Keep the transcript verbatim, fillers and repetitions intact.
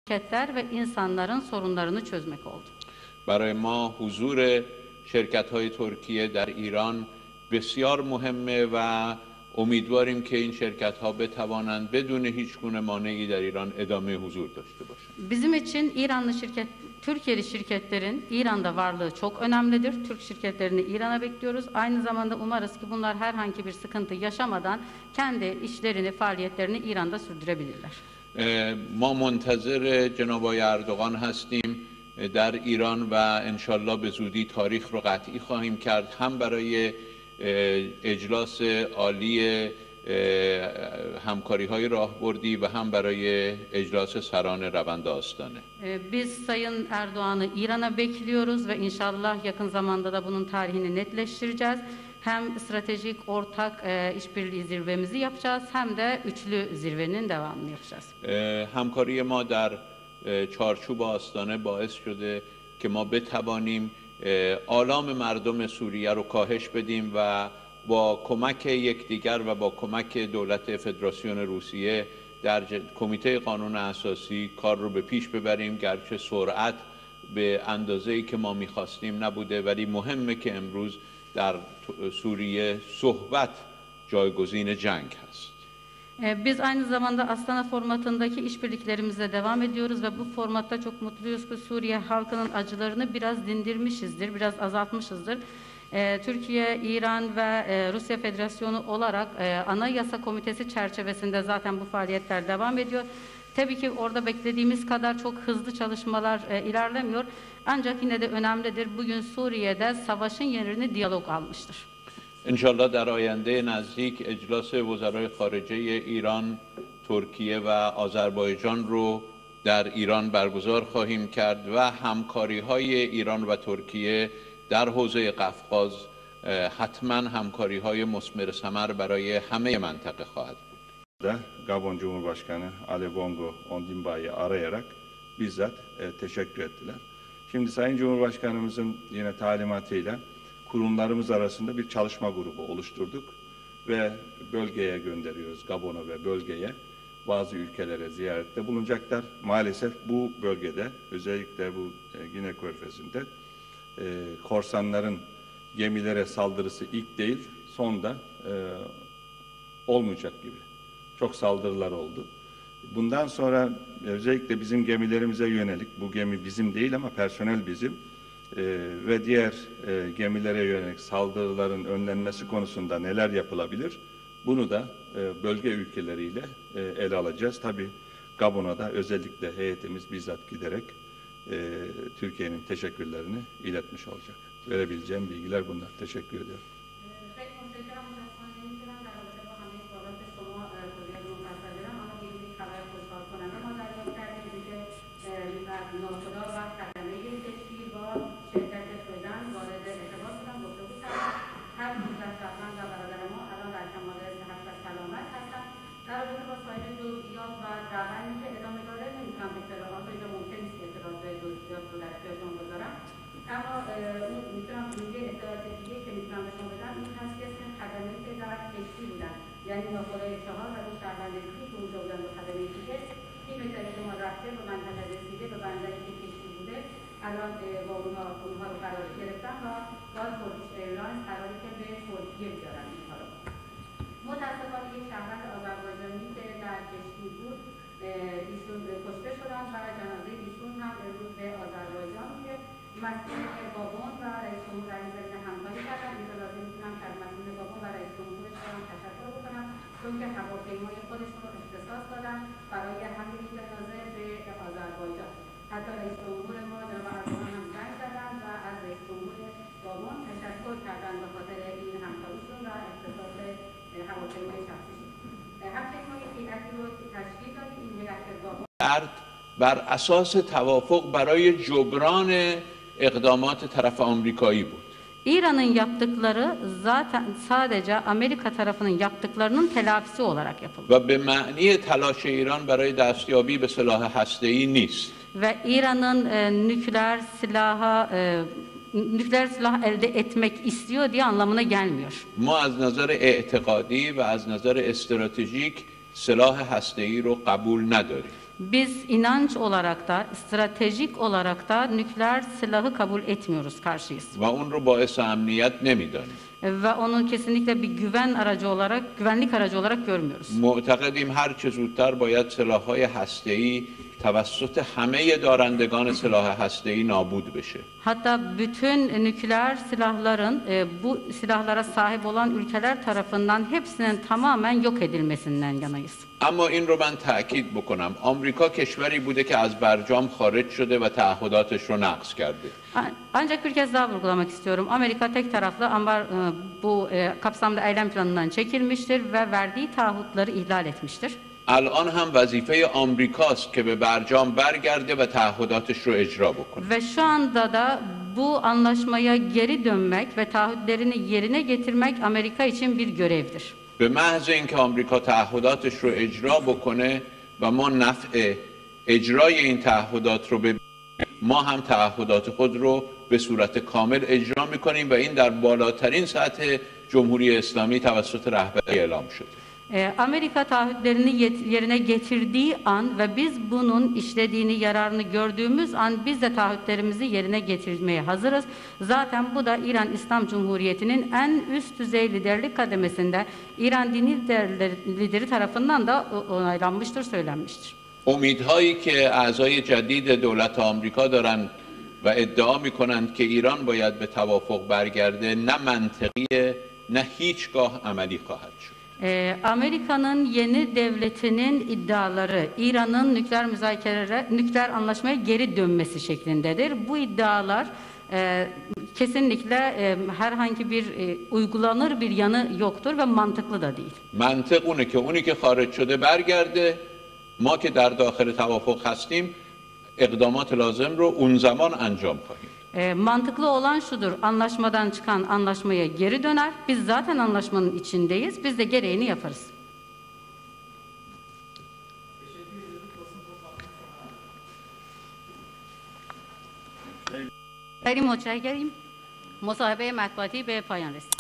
şirketler ve insanların sorunlarını çözmek oldu. برای ما حضور شرکت‌های ترکیه در ایران بسیار مهمه و امیدواریم که این شرکت‌ها بتوانند بدون هیچ گونه مانعی در ایران ادامهٔ حضور داشته باشند. Bizim için İranlı şirket, Türkiye'li şirketlerin İran'da varlığı çok önemlidir. Türk şirketlerini İran'a bekliyoruz. Aynı zamanda umarız ki bunlar herhangi bir sıkıntı yaşamadan kendi işlerini, faaliyetlerini İran'da sürdürebilirler. اه، ما منتظر جناب آقای اردوغان هستیم در ایران و انشالله به زودی تاریخ رو قطعی خواهیم کرد، هم برای، اه، اجلاس عالی، اه، همکاری‌های راهبردی و هم برای اجلاس سران روند آستانه. Ee, Biz Sayın Erdoğan'ı İran'a bekliyoruz ve inşallah yakın zamanda da bunun tarihini netleştireceğiz. Hem stratejik ortak e, işbirliği zirvemizi yapacağız hem de üçlü zirvenin devamını yapacağız. اه، همکاری ما در، اه، چارچوب آستانه باعث شده که ما بتوانیم، اه، آلام مردم سوریه رو کاهش بدیم و با کمک یکدیگر و با کمک دولت فدراسیون روسیه در ج-، کمیتهٔ قانون اساسی کار رو به پیش ببریم، گرچه سرعت به اندازه‌ای که ما می‌خواستیم نبوده، ولی مهمه که امروز در ت-، سوریه صحبت جایگزین جنگ هست. Ee, Biz aynı zamanda Astana formatındaki işbirliklerimize devam ediyoruz ve bu formatta çok mutluyuz ki Suriye halkının acılarını biraz dindirmişizdir, biraz azaltmışızdır. Ee, Türkiye, İran ve e, Rusya Federasyonu olarak e, Anayasa Komitesi çerçevesinde zaten bu faaliyetler devam ediyor. Tabii ki orada beklediğimiz kadar çok hızlı çalışmalar e, ilerlemiyor. Ancak yine de önemlidir. Bugün Suriye'de savaşın yerini diyalog almıştır. انشالله در آیندهٔ نزدیک اجلاس وزرای خارجهٔ ایران، ترکیه و آذربایجان رو در ایران برگزار خواهیم کرد و همکاری‌های ایران و ترکیه در حوزهٔ قفقاز، اه، حتماً همکاری‌های مثمر ثمر برای همهٔ منطقه خواهد بود. Da Gabon Cumhurbaşkanı Ali Bongo Ondimbay'ı arayarak bizzat, e, teşekkür ettiler. Şimdi Sayın Cumhurbaşkanımızın yine talimatıyla kurumlarımız arasında bir çalışma grubu oluşturduk ve bölgeye gönderiyoruz, Gabon'a ve bölgeye. Bazı ülkelere ziyarette bulunacaklar. Maalesef bu bölgede, özellikle bu, e, Gine Körfezi'nde, e, korsanların gemilere saldırısı ilk değil, son da, e, olmayacak gibi. Çok saldırılar oldu. Bundan sonra özellikle bizim gemilerimize yönelik, bu gemi bizim değil ama personel bizim, e, ve diğer, e, gemilere yönelik saldırıların önlenmesi konusunda neler yapılabilir? Bunu da, e, bölge ülkeleriyle, e, ele alacağız. Tabii Gabon'a da özellikle heyetimiz bizzat giderek, e, Türkiye'nin teşekkürlerini iletmiş olacak. Verebileceğim bilgiler bunlar. Teşekkür ediyorum. خیلی متشکرم. متاسفانه نمی‌تونم در رابطه با همهٔ سوالات شما، اه، توضیحات مفصل بدم، اما بیرون یک خبر خوشحال کننده ما دریافت کردیم، اینکه، اه، ناخدا و خدمهٔ کشتی با شرکت فدن وارد ارتباط شدن، گفتگو کردن. هر پانزده شهروند و برادر ما الان در کمال صحت و سلامت هستند. در رابطه با سایر جزئیات و روندی که ادامه داره، نمی‌تونم اطلاعات رو اینجا، ممکن نیست که اطلاعات جزئیات رو در اختیار شما بذارم. اما، اه، اون می‌تونم، یه اطلاعات دیگه که می‌تونم به شما بدم این هست که اسم خدمه‌ای که در کشتی بودن، یعنی ناخدای چهار و دو شهروند دیگه که اونجا بودن، دو خدمهٔ دیگه، تیم ترک ما رفته به منطقه، رسیده به بندری که کشتی بوده، الان، اه، با اونها، اونها رو قرار گرفتن و با ترکیش ایرلاینز قراره که به ترکیه بیارن اینها رو. متاسفانه یک شهروند آذربایجانی که در کشتی بود، اه، ایشون کشته شدن و جنازهٔ ایشون هم امروز به آذربایجان میره. مسئول گابون و رئیس جمهور در این زمینه همکاری کردن. اینجا لازم می‌تونم که از مسئول گابون و رئیس جمهورش هم تشکر بکنم، چون که هواپیمای خودشون رو اختصاص دادن برای حمل این جنازه به آذربایجان. حتی رئیس جمهور ما جناب اردوغان هم زنگ زدن و از رئیس جمهور گابون تشکر کردن به خاطر این همکاریشون و اختصاص، اه، هواپیمای شخصیشون. اه، همچنین ما یک هیئتی رو تشکیل دادیم. این هیئت گابون کرد بر اساس توافق برای جبران اقدامات طرف آمریکایی بود. İran'ın yaptıkları zaten sadece Amerika tarafının yaptıklarının telafisi olarak yapıldı. و به معنی تلاش ایران برای دستیابی به سلاح هسته‌ای نیست. Ve İran'ın e, nükleer silaha e, nükleer silah elde etmek istiyor diye anlamına gelmiyor. ما از نظر اعتقادی و از نظر استراتژیک سلاح هسته‌ای رو قبول نداریم. Biz inanç olarak da, stratejik olarak da nükleer silahı kabul etmiyoruz, karşıyız. و اون رو باعث امنیت نمیدانیم. Ve onu kesinlikle bir güven aracı olarak, güvenlik aracı olarak görmüyoruz. معتقدیم هر چه زودتر باید سلاح‌های هسته‌ای توسط همهٔ دارندگان سلاح هسته‌ای نابود بشه. Hatta bütün nükleer silahların, e, bu silahlara sahip olan ülkeler tarafından hepsinin tamamen yok edilmesinden yanayız. اما این رو من تأکید بکنم، آمریکا کشوری بوده که از برجام خارج شده و تعهداتش رو نقض کرده. A- Ancak bir kez daha vurgulamak istiyorum. Amerika tek taraflı ambar, e, bu, e, kapsamlı eylem planından çekilmiştir ve verdiği taahhütleri ihlal etmiştir. الان هم وظیفهٔ آمریکاست که به برجام برگرده و تعهداتش رو اجرا بکنه. Ve şu anda da bu anlaşmaya geri dönmek ve taahhütlerini yerine getirmek Amerika için bir görevdir. به محض اینکه آمریکا تعهداتش رو اجرا بکنه و ما نفع اجرای این تعهدات رو ببینیم، ما هم تعهدات خود رو به صورت کامل اجرا می‌کنیم و این در بالاترین سطح جمهوری اسلامی توسط رهبری اعلام شده. E, Amerika taahhütlerini yet- yerine getirdiği an ve biz bunun işlediğini, yararını gördüğümüz an biz de taahhütlerimizi yerine getirmeye hazırız. Zaten bu da İran İslam Cumhuriyeti'nin en üst düzey liderlik kademesinde İran dini liderleri, lideri tarafından da o- onaylanmıştır, söylenmiştir. امیدهایی که اعضای جدید دولت آمریکا دارن و ادعا می‌کنند که ایران باید به توافق برگرده، نه منطقیه، نه هیچگاه عملی خواهد شد. Ee, Amerika'nın yeni devletinin iddiaları İran'ın nükleer müzakerelere, nükleer anlaşmaya geri dönmesi şeklindedir. Bu iddialar e, kesinlikle e, herhangi bir e, uygulanır bir yanı yoktur ve mantıklı da değil. منطق اونه که اونی که خارج شده برگرده، ما که در داخل توافق هستیم اقدامات لازم رو اون زمان انجام خواهیم. E, mantıklı olan şudur, anlaşmadan çıkan anlaşmaya geri döner. Biz zaten anlaşmanın içindeyiz, biz de gereğini yaparız. خیلی متشکریم. مصاحبهٔ مطبوعاتی به پایان رسید.